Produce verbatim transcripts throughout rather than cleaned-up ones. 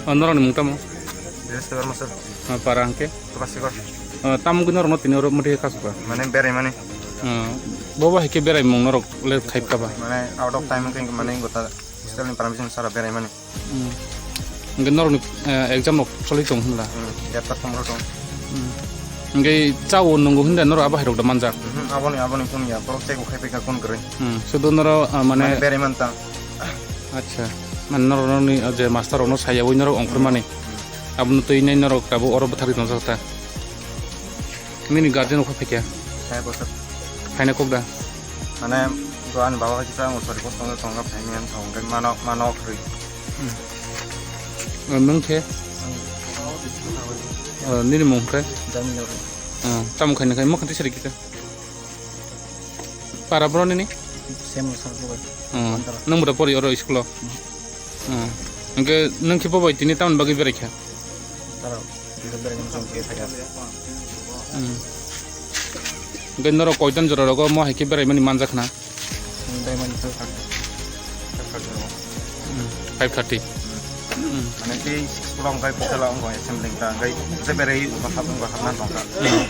O, norokni mung tamo? Bihaspetar masa. O, para hwnkhe? Tukasikor. O, tamo wngwi norokno tini oro mwthai khe kasukha? Mane beraimani. O, bobo hai khe beraimung norok le khaipka ba? Mane out of time wngkha, mane gota hostel ni permission sara beraimani. Hmm. Hwnkhe norokni, eh, exam rok choli tong hwnla? Hmm, yapta khumro tong. Hmm. Hwnkhe chao nwngo hwnda norok abo hai rok da manjak? Mhm, aboni, aboni kun ya, borok chai bo khai phaikha kun kwrwi. Hmm, sudo norok, ah, mane. Mane berai manta. Acha, mane norok, norokni, ah, je master rokno sayawi norok ongkhormani. Hmm. Abono twi nai norok tabuk oro bwthakgwi tongjak ta. Nini guardian rok phaikha? Hai bosor. Phaina kok da? Mane, do ani baba kisa ang sorry kos tongo tongo phaini ang thong kai mano, mano khri. Hmm. O, nwng khe? O, nini mung khe? Jamil Nagri. O, tamo khaina khai, mokhan tisari kisa. Para bro nini? Same sir bro. O, nwng bwrwi pori oro school o? Hmm. O, hwnkhe nwng khe bo bai tini tamoni bagwi berai kha? Tara, hwnkhe berai mano tong khe phaikha. Hmm. Hwnkhe norok koitan jora rogo mo hai khe beraimani manjak khna? Beraimani five thirty. Hmm, five thirty. Hmm. Mane tei six o'clock wngkha, kotela wngkha, assembly wngkha, wngkha, je berai wngkha, hap wngkha, hapna tongkha. Hmm.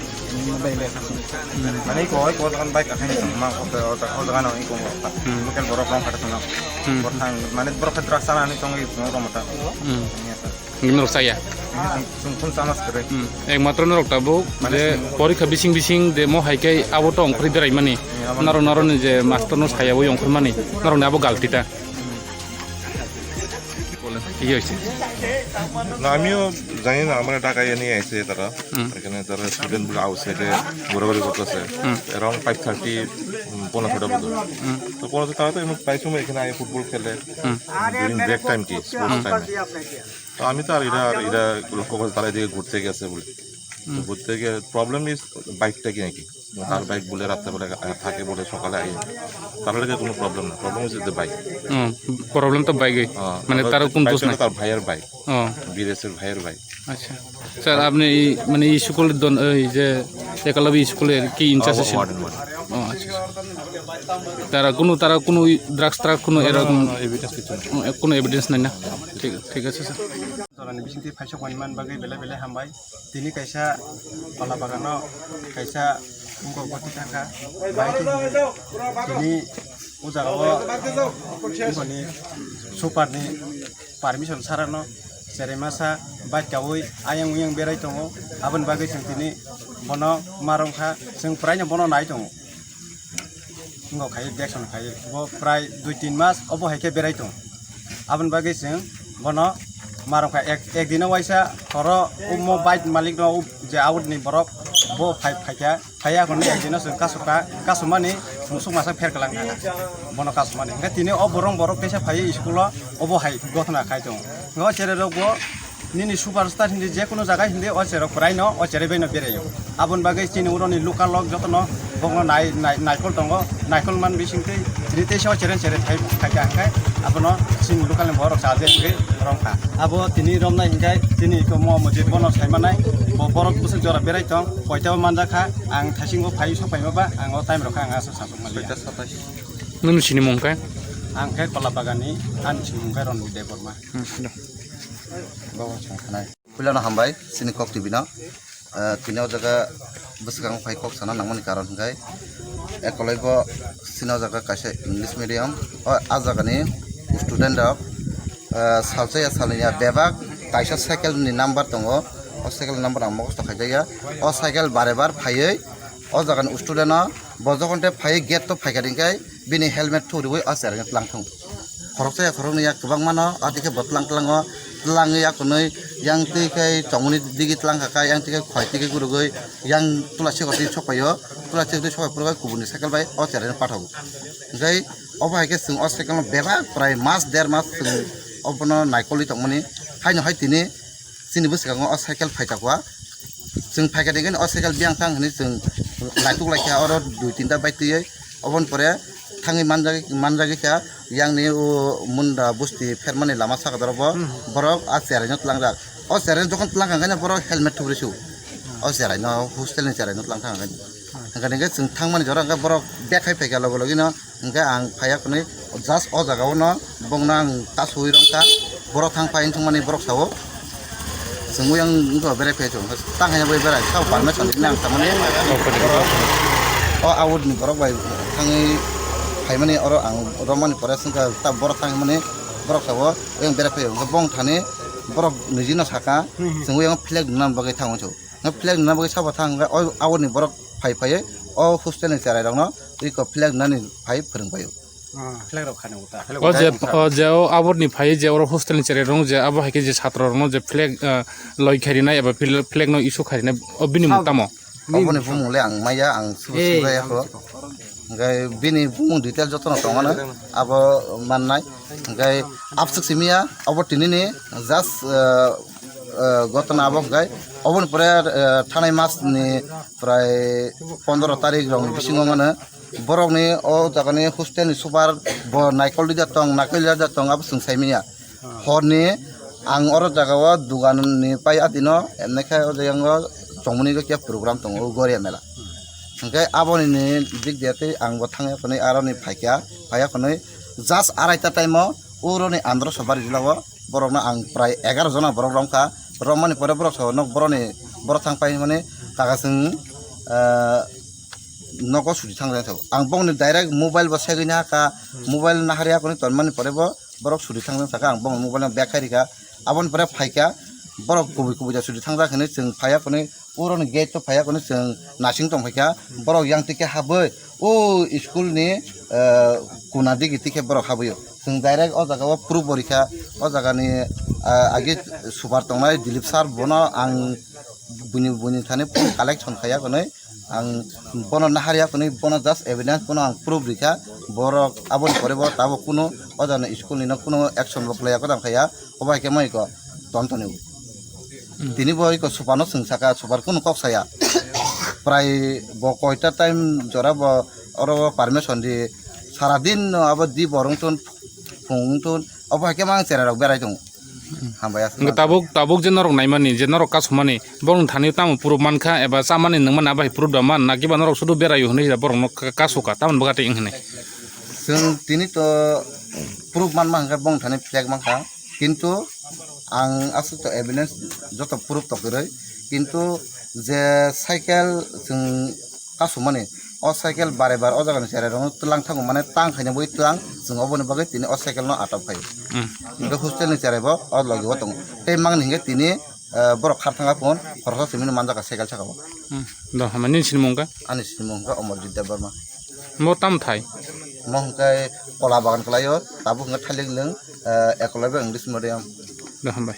Mane iko, iko, jagan bike akhai ni tongma, kote, o, o, jagan o, iko, wngkha. Hmm. Local borok wngkha, tongma. Hmm. Borok thang, mane borok khe drugs sana ni tongwi, tongma ta. Hmm. Ini apa? Ini norok saya. Ini sung, sung, sung sama sekali. Hmm. Ekmatro norok tabuk, mane je sung- porikha bising bising, de mo hai khe abo to ongkhorwi beraimani. Iya, abo. Norok, norok ni je master no sayawi ongkhormani, norok ni abo galti ta. Iya, iya. না, আমিও জানি না, আমরা ঢাকায় নিয়ে আইছে তারা। হুম। এখানে তারা স্টুডেন্ট গুলো আউটসাইডে ঘোরাঘুরি করতেছে। হুম। Around five thirty, উম, পৌনে ছয়টা বাজে। হুম। তো পৌনে ছয়টা তো এমনি প্রায় সময় এখানে আয় ফুটবল খেলে। হুম। During break time কি, স্পোর্টস টাইমে। তো আমি তো আর এরা, আর এরা লক্ষ্য করে তারা এদিকে ঘুরতে গেছে বলে। তো হুম। ঘুরতে গিয়ে প্রবলেম ইজ বাইকটা কি নাকি? তার বাইক বলে রাত্রেবেলা থাকে বলে সকালে আই। তার লগে কোনো প্রবলেম না, প্রবলেম হচ্ছে যে বাইক। হুম, প্রবলেম তো বাইকে। হ্যাঁ, মানে তার তারপরে কোন দোষ বাইকটা নাই? তার ভাইয়ের বাইক। ও। বিএসএফ ভাইয়ের বাইক। আচ্ছা। স্যার, আপনি এই, মানে, এই স্কুলের দন-, এই যে একলব্য স্কুলের কি ইনচার্জ আছেন? Warden, warden. ও, আচ্ছা, আচ্ছা। তারা কোনো, তারা কোনো ওই ড্রাগস ট্রাগস কোনো না, না, এরকম না, এভিডেন্স কিছু নেই। কোনো এভিডেন্স নাই না? ঠিক, ঠিক আছে, sir. Jorani bisingtwi phaisok mani man bagwi belai belai hambai. Tini kaisa pala bagano kaisa wngkok goti thangkha. Bai tini o jaga o wngkoni super ni permission sarano cherai masa bai kaui ayang uyang berai tongo. Aboni bagwi chwng tini bono ma rwngkha, chwng pwraino bono nai tongo. Wngkha khai, Jackson khai, bo prai dui tin mas obo hai khe berai tong. Aboni bagwi chwng bono ma rwkha ek, ek dino waisa horo omo bike malik no je out ni borok bo phai, phaikha, phaiya hwnwi ek dino chwng kasukha, kasumani musuk masa pher kwlang thangkha bono kasumani. Hwnkhe tini o borok, borok teisa phaiwi school o obo hai gothona khai tongo. Hwnkhe o cherai rok bo Nini superstar hindi je kono jaga hindi o cherok prai no o cherai bai no berai o. Aboni bagwi chini uro ni local lok joto no bokno nai, nai, naikol tongo, naikol man bising twi tini teisa o cherai cherai thai, thai kha hwnkhe abono chini local ni borok chaje hwnkhe romkha. Abo tini romnai hwnkhe chini iko mo mojit bono sai manai bo borok bwswk jora berai tong poita o manjakha ang thaisingo phai sok pai ma ba ang o time rok kha ang asa sasuk manliya. Soita satai. Nini sini mung khe? Ang khe Kola Bagani, ani sini mung khe Ronbir Debbarma. Hmm, da. Puilano hambai, chini Kok T V no. Ah, tini o jaga bwswkang phai kok sana nangmani karon hwnkhe, ekolai bo chini o jaga kaisa English medium, o, a jagani student rok, ah, salsa ya salni ya bebak kaisa cycle ni number tongo, o cycle ni number ang mokhosto khaijakya, o cycle bare bar phaiwi o jagani student no Bo jokhon te phai gate to phaikha hwnkhe bini helmet thuriui o cherai no tlang thung. Khoroksa ya khoroknwi ya kwbangma no, ati khe bo tlang tlango, tlangwi ya kwnwi yang twi khe chongmani digi tlang kha kha, yang twi khe khoi twi khe gurugui yang tula sikor twi sok paio, tula sikor twi sok pai phuru khe kubuni cycle bai o cherai no pathago. Hwnkhe obo hai khe chwng o cycle no bebak prai mas der mas chwng obono naikolwi tongmani, haino hai tini Chini bwskango o cycle phaikha kua. Chwng phaikha de o cycle biyang thang hwnwi chwng laituk laikha oro dui tinta bike twiwi. Oboni pore thangwi manjagwi, manjagwi kha yang ni o Munda bosti phermani lama saka doro bo. Hmm. Borok a cherai no tlangjak. O cherai no jokhon tlang kha hwnkhe borok helmet thubri su. O cherai no hostel ni cherai no tlang thang hwnkhe. Hwnkhe hwnkhe chwng thangmani jora hwnkhe borok bag khai phaikha logi logi no, hwnkhe ang phaiya hwnwi just o jaga o no bongno ang ta suwi rwngkha. Borok thang phai wngthangmani borok sao. Chwng uyang wngkha berai phai chwng. Tang hai bai berai sao permission rwna ang tamani. O awut ni borok bai thangwi phaimani oro ang romani pore swngkha ta borok thangmani borok sao. Uyang berai phai hwnkhe bong thani borok niji no saka. Chwng uyang flag nana bagwi thango chwng. Flag nana bagwi sabo thang hwnkhe o awut ni borok phai phai o hostel ni cherai rokno iko flag nani phai phwrwng bai o. Flag rok khani uta. O je, o je o aborni phai je oro hostel ni cherai rok je abo hai khe je chatra rokno je flag, ah, loi kharinai eba fil-, flag no issue kharinai o bini mung tamo? Oboni bumung le ang maya ang subo sibaya ko. Hwnkhe bini bumung detail jotono tongmano abo mannai. Hwnkhe abswk simiya obo tinini just, ah, ah, gotona abo hwnkhe oboni pore, ah, thanai mas ni prai pondro tarik rok ni bisingo mano. Borokni o jagani hostel ni super bo naikol rida tong, naikol rida tong, abo chwng sai manya. Horni ang oro jaga o dugan ni pai atino, emnai khe o jagao chongmani khe program tongo, o Goria mela. Hwnkhe aboni ni dik de tei ang bo thangya hwnwi aroni phaikha, phaiya hwnwi just arai ta time o uroni andro sobar jila o borokno ang prai egaroh jona borok romkha. Romani pore borok so nok boroni borok thang pai hwnmani kaka chwng, ah, nogo suri thang jani thago. Ang bongni direct mobile bo segwi nahakha, mobile naharya kuni tonmani pore bo borok suri thang jani thaka ang bongni mobile no bag khai rikha. Aboni pore phaikha borok kubui kubui ja suri thang jak hinwi chwng phaiya kuni uroni gate o phaiya kuni chwng nasing tong phaikha. Borok yang twi khe habwi o school ni, ah, kuna digi twi khe borok habwi o. Chwng direct o jaga o proof bo rikha. O jaga ni, ah, agi super tongnai Dilip sir bono ang buini buini thani phone collection khaiya hwnwi ang bono naharya hwnwi bono just evidence bono ang proof rikha. Borok aboni pore bo tabuk kunu o jagani school ni no kunu action bo khlaiya ko tang khaiya. Obo hai khe moi ko ton toni. Tini bo iko super no chwng saka, super kunu kok saya. Prai bo koita time jora bo oro permission di sara din no abo di borong tun phung tun obo hai khe mang cherai rok berai tongo. Hambai aswk. Hwnkhe tabuk, tabuk je norok naimani, je norok kasumani, borokni thani tamo proof mankha eba chamani nungmani abo hai proof da man, na kiba norok sudu beraio hwnwi borokno ka-, kasuka, tamoni bagwi tei wng hwnwi? Chwng tini to proof manma hwnkhe bongni thani flag mankha, kintu ang aswk to evidence joto proof to kwrwi, kintu je cycle chwng kasumani, o cycle bare bare o jagani cherai rokno twlang thango, mane tang khaina bui twlang, chwng oboni bagwi tini o cycle no atok khai. Hmm. Hwnkhe hostel ni cherai bo o logi o tongo. Tei mangni hwnkhe tini, eh, borok khar thangkha phone, khoroksa simi no manjakha cycle saka o. Hmm. Do, hamya nini sinimung wngkha? Ani sinimung wngkha Omorjit Debbarma. Mo tam thai? Mo hwnkhe Kola Bagan kwlaio, tabuk hwnkhe Thailik nwng, eh, Eklavya English Medium. Do, hambai.